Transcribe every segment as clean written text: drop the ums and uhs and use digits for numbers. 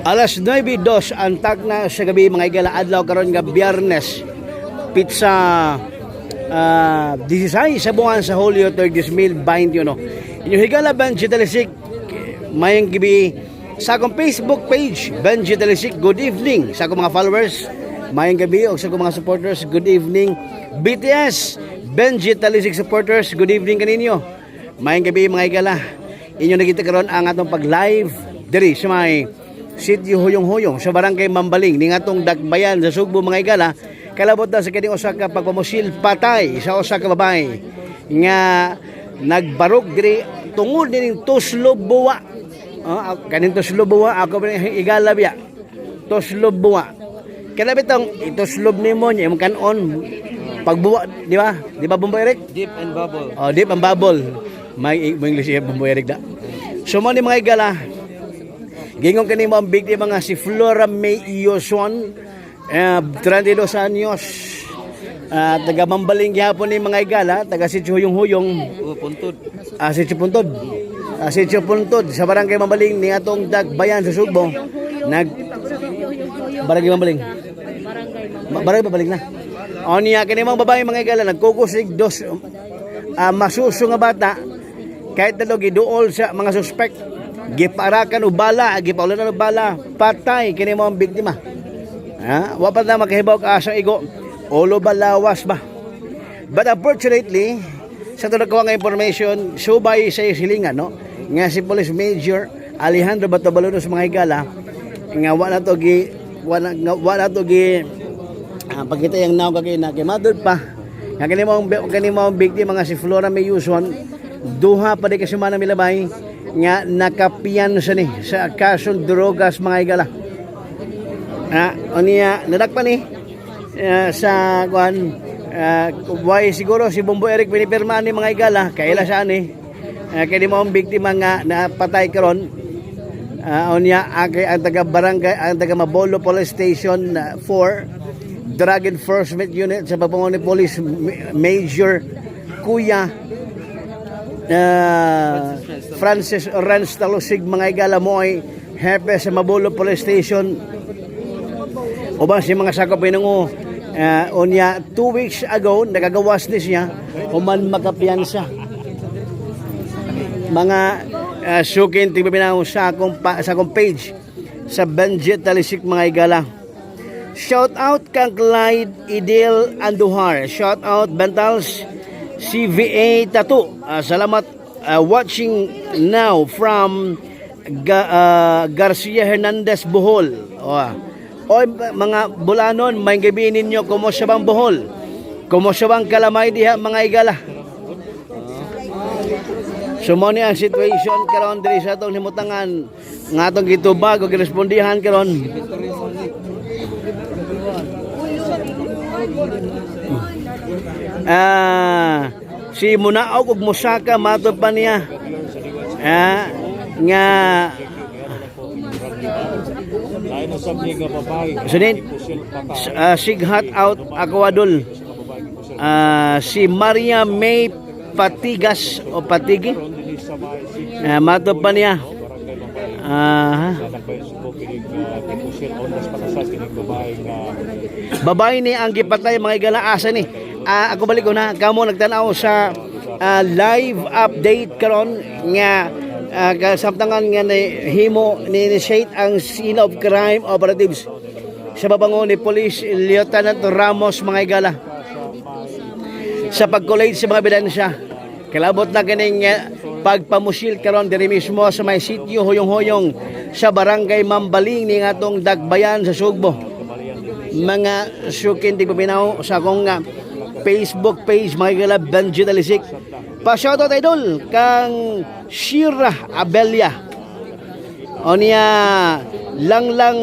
Alas 9:02 ang tagna sa gabi, mga higala, adlaw karon nga Biyernes. Petsa 16 sa buwan sa Hulyo 2021. Inyong higala Benji Talisik, mayong gabi sa akong Facebook page, Benji Talisik, good evening. Sa akong mga followers, mayong gabi, o sa akong mga supporters, good evening. BTS, Benji Talisik supporters, good evening kaninyo. Mayong gabi, mga higala. Inyo nakita karon ang atong pag-live diri sa may Sitio Huyong-Huyong sa Barangay Mambaling ning atong Dakbayan sa Sugbo, mga higala, kalabot na sa kining usa ka pagpamusil patay sa usa ka babae nga nagbarog diri tungod nining tuslob buwa. Oh, kaning tuslob buwa, ako ba higala biya? Tuslob buwa. Kaya bitong ituslob nimo niya imong kanon pagbuwa, di ba? Di ba, Bumbo Eric? Dip and bubble. Oh, dip ang bubble. May may English siya, Bumbo Eric da. So mo ni, mga higala, gingon kanimo ang biktima nga si Flora May Yoson, 32 anyos. Taga Mambaling gihapon ni, mga higala, taga Sitio Huyong-Huyong, Oh, puntod. Sitio Puntod. Sitio Puntod sa Barangay Mambaling ni atong Dakbayan sa Sugbo. Nag Barangay Mambaling. Barangay Mambaling na. O niya kini mga babae, mga higala, nagkukusig dos masuso nga bata kahit na giduol sa mga suspect, giparakan og bala, gipaulanan og bala, patay kini mo ang biktima. Ha, wa pa na makahibaw ka asa igo, ulo ba, lawas ba, but unfortunately, sa tulad ko nga information subay sa silingan, no, nga si Police Major Alejandro Bato-Balonos, mga higala, nga wa na to gi wa na, nga, wa na to gi pagkita yung naog kay na kay matod pa nga kani mo ang biktima nga si Flora May Yuson, duha pa di ka semana milabay nga nakapiyansa ni sa kasong drogas, mga higala. Unya nadakpan ni sa kuan, why siguro si Bombo Eric pinipirma ni, mga higala, kaila sa ani kini mo ang biktima nga napatay karon. Unya ang taga barangay, ang taga Mabolo Police Station 4 Drug Enforcement Unit sa pagpangulo ni Police Major Kuya Francis Renz Talusig, mga higala, mo ay hepe sa Mabolo Police Station uban si mga sakop pinungo. Unya 2 weeks ago nakagawas ni siya human makapiyansa, mga sukin tigpaminaw sa akong page sa Benjet Talisik, mga higala. Shout out kang Clyde Idil Andujar. Shout out Bentals CVA Tattoo. Salamat, watching now from Garcia Hernandez, Bohol. Oh. Oy, mga Bulanon, may gabi ninyo, kumusta bang Bohol? Kumusta bang kalamay diha, mga higala? So mo ni ang situation karon diri sa atong himutangan nga atong gitubag o girespondihan karon. Si Munaog ug Musaka matod pa niya. Nga Lain usab niya nga babae. Sunin Pusil patay. Sighat out ako adol. Si Maria May Patigas o Patigi. Dinhi sa may Matod pa niya. Barangay Mambaling. Sa Dakbayan Sugbo kining gipusil oras patasas kining babae nga Babae ni ang gipatay, mga higala, asa ni? Ako balik ko na kamo nagtanaw sa live update karon nga kasamtangan nga ni himo ni initiate ang scene of crime operatives sa babango ni Police Lieutenant Ramos, mga higala, sa pag-collate sa mga ebidensya kalabot na kining pagpamusil karon diri mismo sa may sitio Huyong-Huyong sa Barangay Mambaling ni atong Dakbayan sa Sugbo, mga sukin tigpaminaw sa akong Facebook page, mga higala, Benji Talisik. Pa-shoutout, idol, kang Shira Abelia. O niya Langlang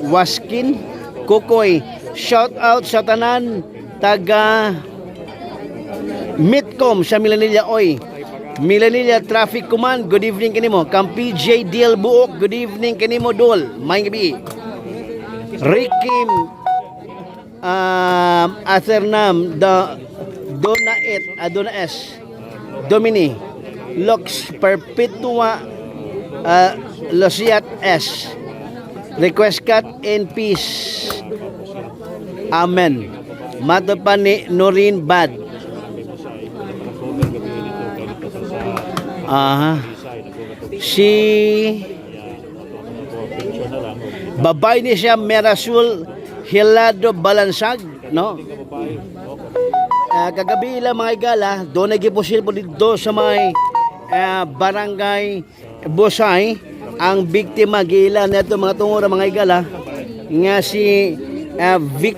Waskin Kukoy. Shout out sa tanan taga Mitcom sa Milanilla oy. Milanilla Traffic Command, good evening kanimo. Kang PJ Dil Buok, good evening kanimo, Dol. Maayong gabi. Ricky Athernam the Donaet Adonaes Domini Lux Perpetua. Luciat S. Request cut in peace. Amen. Mato pa ni Noreen Bad. Aha. Si babae ni siya Merasul Hilado Balansag, no? Kagabi ila mga igala, doon nagipusil po dito sa may barangay Busay ang biktima gila neto mga tungura, mga igala, nga si Vic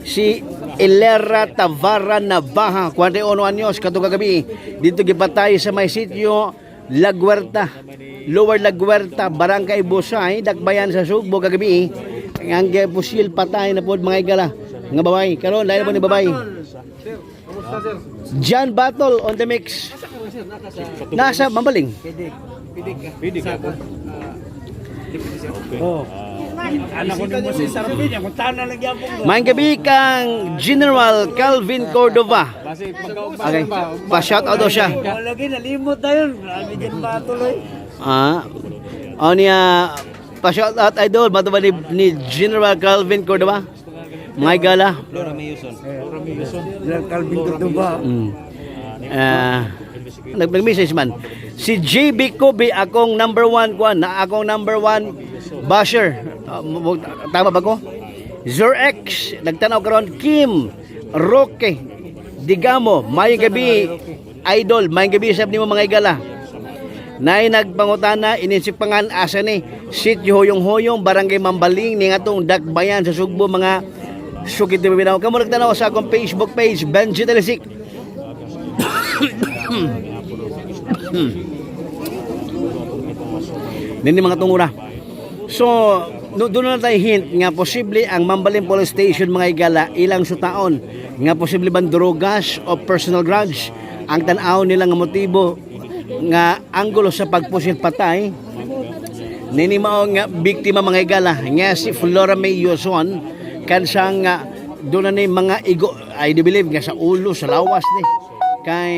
si Elera Tavara Navaja, 41 anyos, katong kagabi dito gipatay sa may sitio Laguerta, Lower Laguerta, Barangay Busay, Dakbayan sa Sugbo kagabi. Ang gipusil patay na pod, mga igala, nga babae. Karon lain po ni babae. John Battle on the mix. Nasa Mambaling. Pwede ka po. Oh. Anak ko nimo si Sarapin, kung tanan lang gyapon. Maayong gabi kang General Calvin Cordova. Okay. Pa-shout out daw siya. Lagi nalimot na yun. Grabe dyan ba tuloy. Ah. O niya, pa-shout out, idol, bato ba ni General Calvin Cordova? Mga igala. General Calvin Cordova. Ah, nag-message man. Si JB Kobe, akong number one kwan, na akong number one basher. Tama ba ko? Zer X, nagtanaw karon. Kim Roque Digamo, may gabi idol, may gabi sab nimo, mga igala. Nay nagpangutana ininsipangan asa ni Sitio Hoyong-Hoyong, Barangay Mambaling, ni ngatong Dakbayan sa Sugbo, mga sukit ni Binaw. Kamo nagtanaw sa akong Facebook page, Benji Talisik. Nini mga tungura. So, no, doon na tayo hint nga posible ang Mambaling Police Station, mga igala, ilang sutaon nga posible bang drogas o personal grudge ang tan-aw nila nga motibo nga anggulo sa pagpusil patay nini mao nga biktima, mga igala, nga si Flora May Yuson kansa nga doon na ni mga igo, I do believe nga sa ulo, sa lawas ni, kay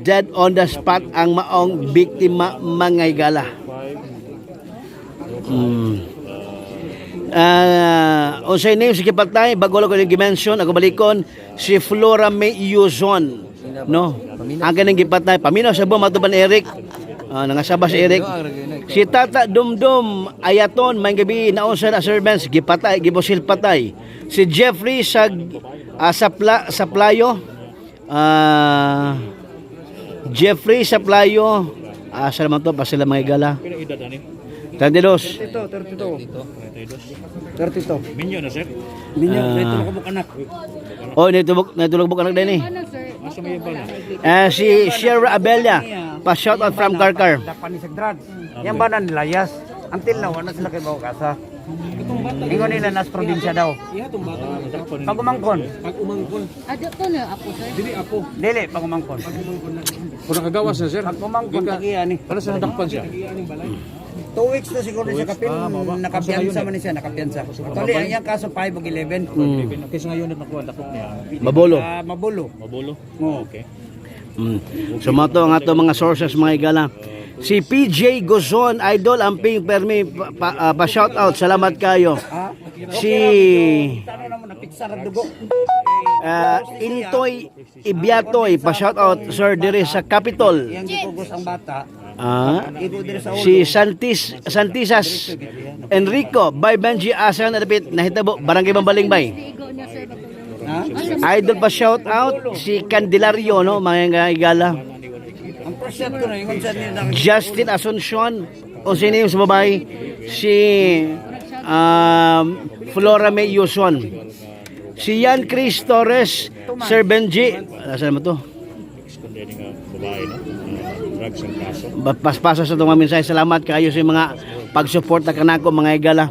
dead on the spot ang maong biktima, mga igala. Unsay name sige patay, bago lang ko yung gimension, ako balikon si Flora May Yuzon, no? Ang kaning gipatay paminaw sa buong matuban Eric. Nangasaba si Eric. Si Tata Dumdum Ayaton, may gabi, naunsa na servants gipatay, gibusil patay si Jeffrey sa Sapla Saplayo, Jeffrey Saplayo, asa naman to pa sila, mga igala? Pila edad ani? 32. 32, 32. 32. Minyo na, sir. Minyo, dito na ko anak. Oh, natulog natulog anak din eh. Ano, sir? Asa may ba na? Si Sierra Abella, pa shout out from Karkar. Dapan ni sa drugs. Yang ba na nilayas? Until now, wala sila kay kasa. Ingon nila nas probinsya daw. Pag umangkon. Adyo to na apo, sir. Dili, pag umangkon. Kung nakagawas na, sir. Pag umangkon, tagiya ni. Para sa nadakpan siya. 2 weeks na siguro siya kapin, nakapiyansa man siya, nakapiyansa. Actually, ang iyang kaso 5 o 11. Kaysa ngayon na nakuha dakop niya. Mabolo. Ah, mabulo. Mabulo. Oo. Okay. So mga to ang ato mga sources, mga igala. Si PJ Gozon, idol amping permi pa shout out, salamat kayo. Ha? Si Ano na mo napiksar ang dugo? Intoy Ibiatoy, pa shout out sir dire sa Capitol. Iyang gipugos ang bata. Ah, Igo diri sa ulo. si Santis Santisas Enrico, by Benji, asa na dapit nahitabo Barangay Mambaling bay. Igo niya, sir. Matulog. Ha? Idol, pa shout out si Candelario, no, mga igala. Ang first shot ko na ingon sa niya na Justin Asuncion, o sino yung sa babae? Si Flora May Yuson. Si Yan Chris Torres, Sir Benji. Nasaan naman to? Kundi nga babae no. Drugs ang kaso. Paspasa sa itong mga mensahe. Salamat kayo sa mga pagsuporta kanako, mga igala.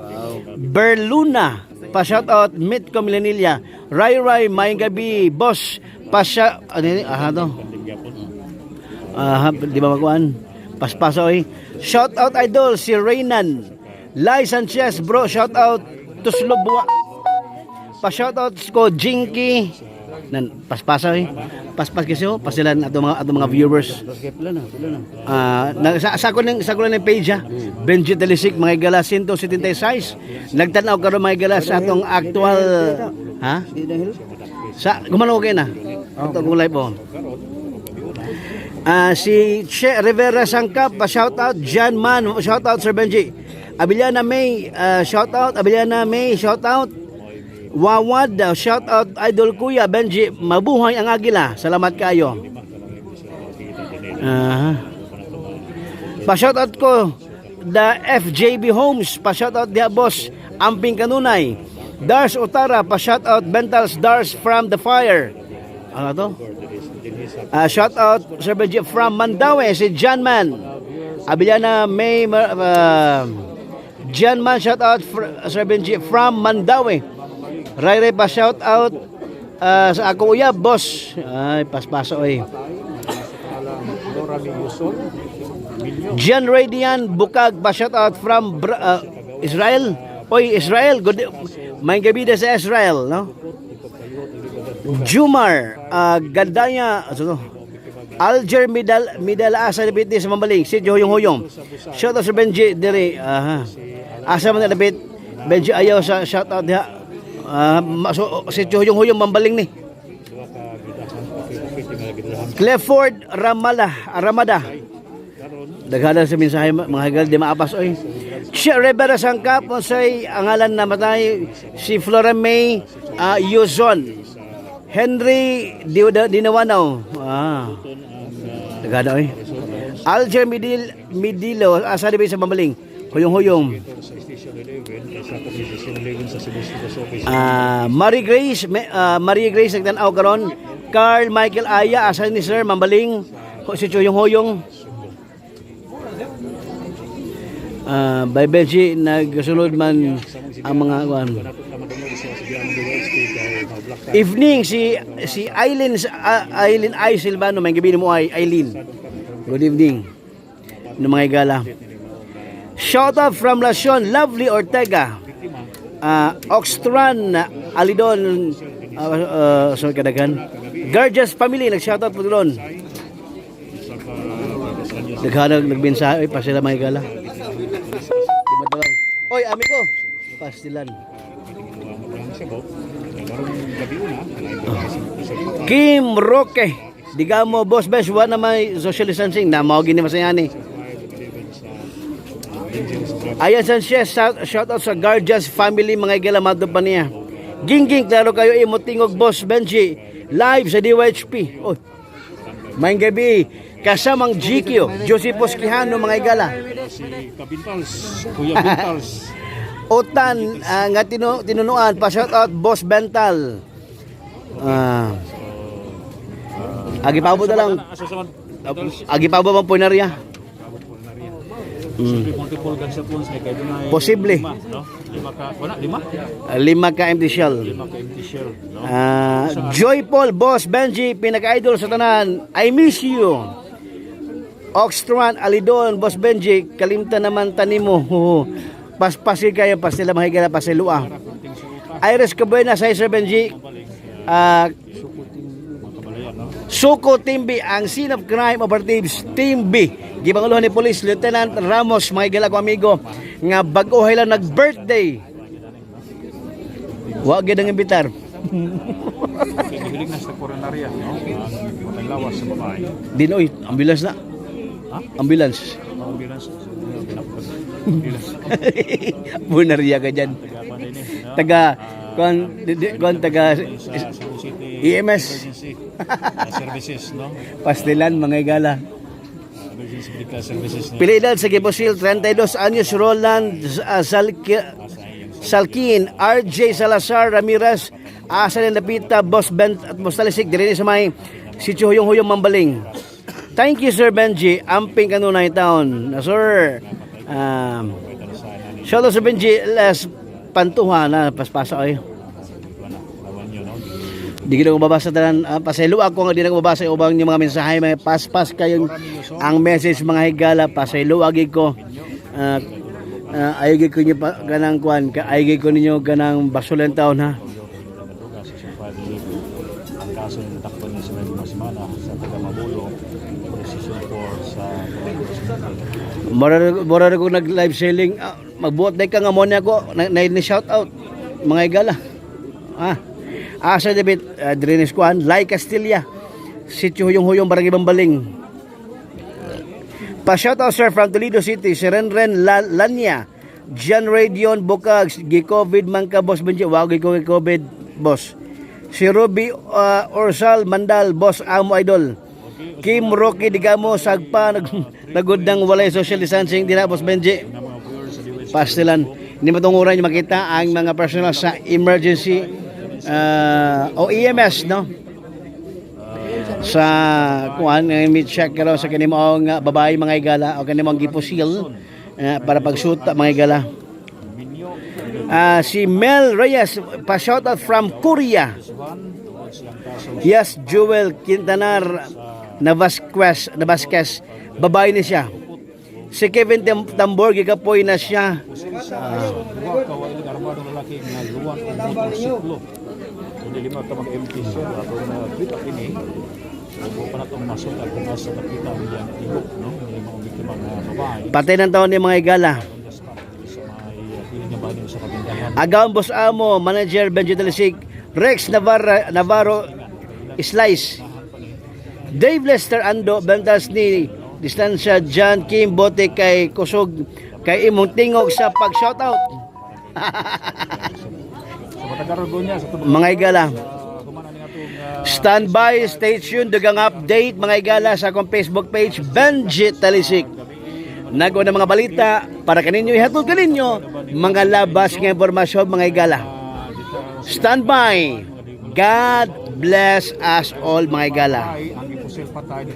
Berluna, pa-shout out Mitko Milanilla. Ray Ray, maayong gabi, boss. Pasya, ano yun? Aha to. Aha, di ba makuan? Paspasa oy. Shout out idol si Reynan. Lai Sanchez, bro, shout out Tuslobwa. Pa shout out ko Jinky. Nan paspasa eh. Paspas kasi oh, pasilan ato mga viewers. Okay, pila na, pila na. Ah, sa ko lang ng page ha. Benji Talisik, mga higala, 176. Nagtan-aw karon, mga higala, sa atong actual, ha? Di dahil Sa gumano okay na. Ato kong live oh. Ah, si Che Rivera Sangkap, pa shout out. John Man, shout out, Sir Benji. Abiliana May, shout out. Abiliana May, shout out. Wawad, shout out, Idol Kuya Benji, mabuhay ang Agila. Salamat kayo. Ah. Pa shout out ko the FJB Homes, pa shout out diha, boss Amping Kanunay. Dars Otara, pa shout out Bentals Dars from the fire. Ano to? Shout out, Sir Benji, from Mandaue, si John Man. Abiliana May John Man, shout out Sir Benji from Mandaue. Ray Ray, pa shout out sa ako uyab, boss. Ay, paspaso eh. John Radian Bukag pa shout out from Israel. Oy, Israel, good may gabi na sa Israel, no? Jumar, Gandaya, ano to? Alger Midal Midal asa labit ni sa Mambaling, si Hoyong Hoyong. Shout out sa Benji diri. Aha. Asa man na labit Benji, ayaw sa shout out diha. Ah, so, si Hoyong Hoyong Mambaling ni. Clifford Ramala, Ramada. Daghanan sa mensahe, mga higal, di maapas oy. Che Rivera Sangkap, unsay ang ngalan na matay si Flora May Yuzon. Henry Dinawanaw. Ah. Daghanan oy. Alger Midil Midilo, asa di ba sa Mambaling? Huyong-huyong. Sa Station 11, sa Station 11 sa Cebu City Office. Ah, Marie Grace, Marie Grace nagtan-aw karon. Carl Michael Aya, asa ni sir Mambaling? Si Chuyong Hoyong. Ah, by Benji nagsunod man ang mga kuan. Evening si si Eileen Eileen I Silvano, may gabi mo ay Eileen. Good evening. No mga igala. Shout out from Lacion, Lovely Ortega. Oxtran Alidon, sorry kadaghan. Gorgeous family nag-shoutout po doon. Naghanag nagbinsa ay pasila mga igala. Di ba? Oy, amigo. Pastilan. Kim Roque. Digamo, Boss Bes, wa na may social distancing na mao gini masayani. Ayan Sanchez, shout out sa Guardians family, mga igala, madto pa niya. Gingging, klaro kayo imo tingog, Boss Benji, live sa DYHP. Oh. Maayong gabi kasamang GQ, Joseph Quijano, mga igala. Si Kabintals, Kuya Bintals. Otan nga tinunuan, pa shout out Boss Bental. Ah. Agi paabot na lang. Asa sa man? Agi paabot man punarya. Multiple gunshot wounds kay dunay Posible. lima, no? Lima ka, wala, lima? Lima ka empty shell. Lima ka empty shell, no? Ah, Joy Paul, Boss Benji, pinaka-idol sa tanan. I miss you. Oxtran, Alidon, Boss Benji, kalimta naman tanimo. Paspasi kayo, pastila mahigala, pasilua. Iris Cabuena, sa Sir Benji. Ah, Suko Team B, ang scene of crime operatives Team B. Gipanguluhan ni Police Lieutenant Ramos, mga higala ko amigo, nga bag-o lang nag-birthday. Wa gyud ang imbitar. Okay, gihiling na sa coronaria, no? Ang patay lawas sa babae. Dinoy, ambulance na. Ha? Ambulance. Ang ambulance, ambulance. Bunarya ka dyan. Taga pa din eh, no? Taga, kuan, kuan taga Sa Cebu City EMS. Emergency Services, no? Pastilan, mga igala. Emergency Medical Services ni Pila edad sa Gibosil, 32 anyos, Roland Salkin, RJ Salazar Ramirez, asa ni Lapita, Boss Ben at Boss Talisik, dire ni sa may Sitio Huyong Huyong Mambaling. Thank you, Sir Benji. Amping kanunay taon. Na, sir. Shout out Sir Benji Les Pantuha na paspasa ay. Di gid ko mabasa tanan, pasaylo ako nga di na ko mabasa yung ubang yung mga mensahe, mga paspas kayo ang message, mga higala, pasaylo agi ko. Ayaw gid ko niyo pa, ganang kuan ka, ayaw gid ko ninyo ganang basulan taon ha. Mura ko nag live selling. Ah, magbuot day ka nga mo niya ako na, na, ni shout out mga igala. Ah. Asa debit Drenis kuan Lai Castilla. Sitio Huyong-Huyong, Barangay Bambaling. Pa shout out, sir, from Toledo City, si Renren Lanya. John Radion Bukag, gi-COVID man ka, Boss Benji. Wow, gi-COVID, boss. Si Ruby Orsal Mandal, Boss Amo Idol. Kim Rocky Digamo Sagpa nag nagud ng walay social distancing dinha, Boss Benji. Na mga viewers sa DOH. Pastilan. Hindi matunguran yung makita ang mga personal sa emergency o EMS, no? Sa kuan nga meet check karon sa kanimo nga babae, mga igala, o kanimo gipusil para pagsuta, mga igala. Minyo Ah, si Mel Reyes, pa shoutout from Korea. Juan tungod silang kaso. Yes, Jewel Quintanar Navasquez, Navasquez, babae ni siya. Si Kevin Tambor, gikapoy na siya. Pusil sa duha ka walay armadong lalaki nga luwan og motorsiklo. Kundi lima ka mga MT sir atong kita ini. Ug pa natong masud at kung asa nakita ang iyang igok, no, ang mga biktima nga babae. Patay ng taon ni mga igala. On the spot sa may piling nga bahin sa katindahan. Agaw Boss Amo, Manager Benji Talisik, Rex Navarra, Navarro Slice, Dave Lester Ando, Bentas ni Distansya, John Kim Bote kay Kusog, kay imong tingog sa pag-shoutout. Sa matagaron niya sa tubig Mga igala. Humana ni atong Stand by, stay tuned, dugang update, mga igala, sa akong Facebook page, Benji Talisik. Nago na mga balita para kaninyo ihatod kaninyo mga labas nga impormasyon, mga igala. Stand by. God bless us all, mga igala. Ay ang gipusil patay.